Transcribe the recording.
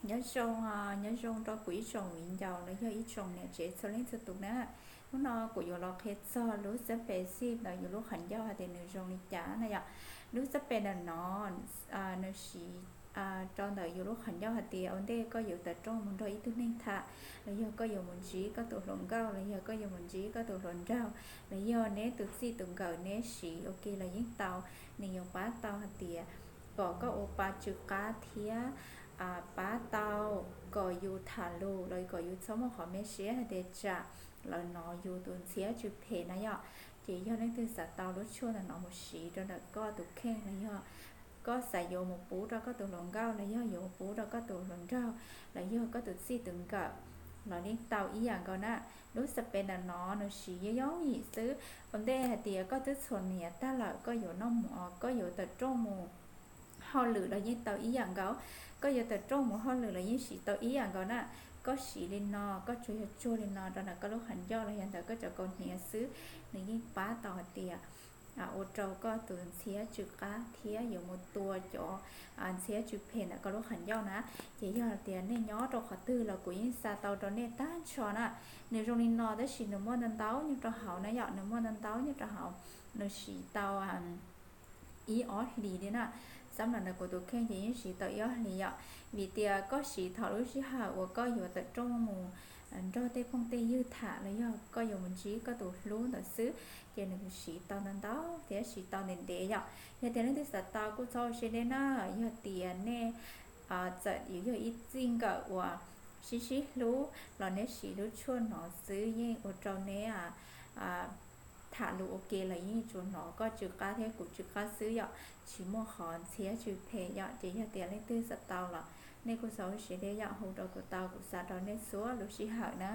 Nyob zoo, nyob zoo rau kuv ib tsoom viv ncaus los yog ib tsoom niam tsev txhua leej txhua tus na. Hnub no kuv yuav los qhia txog lub xab pes xij ntawm yus lub qhov ncauj hais tias nws zoo li cas na yom. Lub xab pes ntawm no nws siv rau ntawm yus lub qhov ncauj hais tias ua ntej koj yuav tawm rooj mus nrog ib tug neeg tham, los yog koj yuav mus ntsib koj tus hluas nkauj, los yog koj yuav mus ntsib koj tus hluas nraug, los yog neb tus txij tus nkawm neb siv ua ke los yeej tau. Nws yuav pab tau hais tias kom koj ua pa tsw qab thiab pab tau kom yus tham lus los kom yus txhob muaj qhov me siab hais tias tsam lawv hnov yus tus ntxhiab tsw phem na yom. Ces yog leej twg xav tau lub tshuaj ntawm no mus siv rau ntawm koj tus kheej los yog koj xav yuav mus pub rau koj tus hluas nkauj los yog yuav mus pub rau koj tus hluas nraug los yog koj tus txij tus nkawm los yeej tau ib yam nkaus na. Lub xab pes ntawm no nws siv yooj yooj yim xwb. Ua ntej hais tias koj twb txhuam hniav tag lawm koj yuav noj mus os, koj yuav tawm rooj mus hauj lwm los yeej tau ib yam nkaus. Koj yuav tawm rooj mus hauj lwm los yeej siv tau ib yam nkaus na. Koj siv li no, koj tsuas yog tsuag li no rau ntawm koj lub qhov ncauj los yog ntawm koj cov kaus hniav xwb, nws yeej pab tau hais tias ua rau koj tus ntxhiab tsw qab thiab yuav mus tua cov ntxhiab tsw phem ntawm koj lub qhov ncauj na. Ces yog hais tias nej nyob rau qhov twg los kuv yeej xa tau rau nej tag nrho na. Nws zoo li no tab sis nws muaj ntau ntau nyob rau hauv na yom, nws muaj ntau ntau nyob rau hauv. Nws siv tau ib ob hlis li na. Xab no ntawm kuv tus kheej ces yeej siv tau ib ob hlis yom, vim tias koj siv thaum lub sij hawm uas koj yuav tawm rooj mus nrog tej phooj tej ywg tham los yog koj yuav mus ntsib koj tus hlub ntawd xwb, ces nws siv tau ntau ntau thiab siv tau ntev ntev yom. Yog tias leej twg xav tau kuj txhob ua siab deb na, yog tias nej txawm yuav yog ib txij nkawm uas sib sib hlub los neb siv lub tshuaj no xwb yeej ua rau neb tham lus ua ke los yeej tsuas hnov koj tsw qab thiab kuv tsw qab xwb yom, tsis muaj qhov ntxhiab tsw phem yom. Ces yog tias leej twg xav tau los nej kuj txhob ua siab deb yom, hu rau kuv tau kuv xa rau nej txhua lub sij hawm na.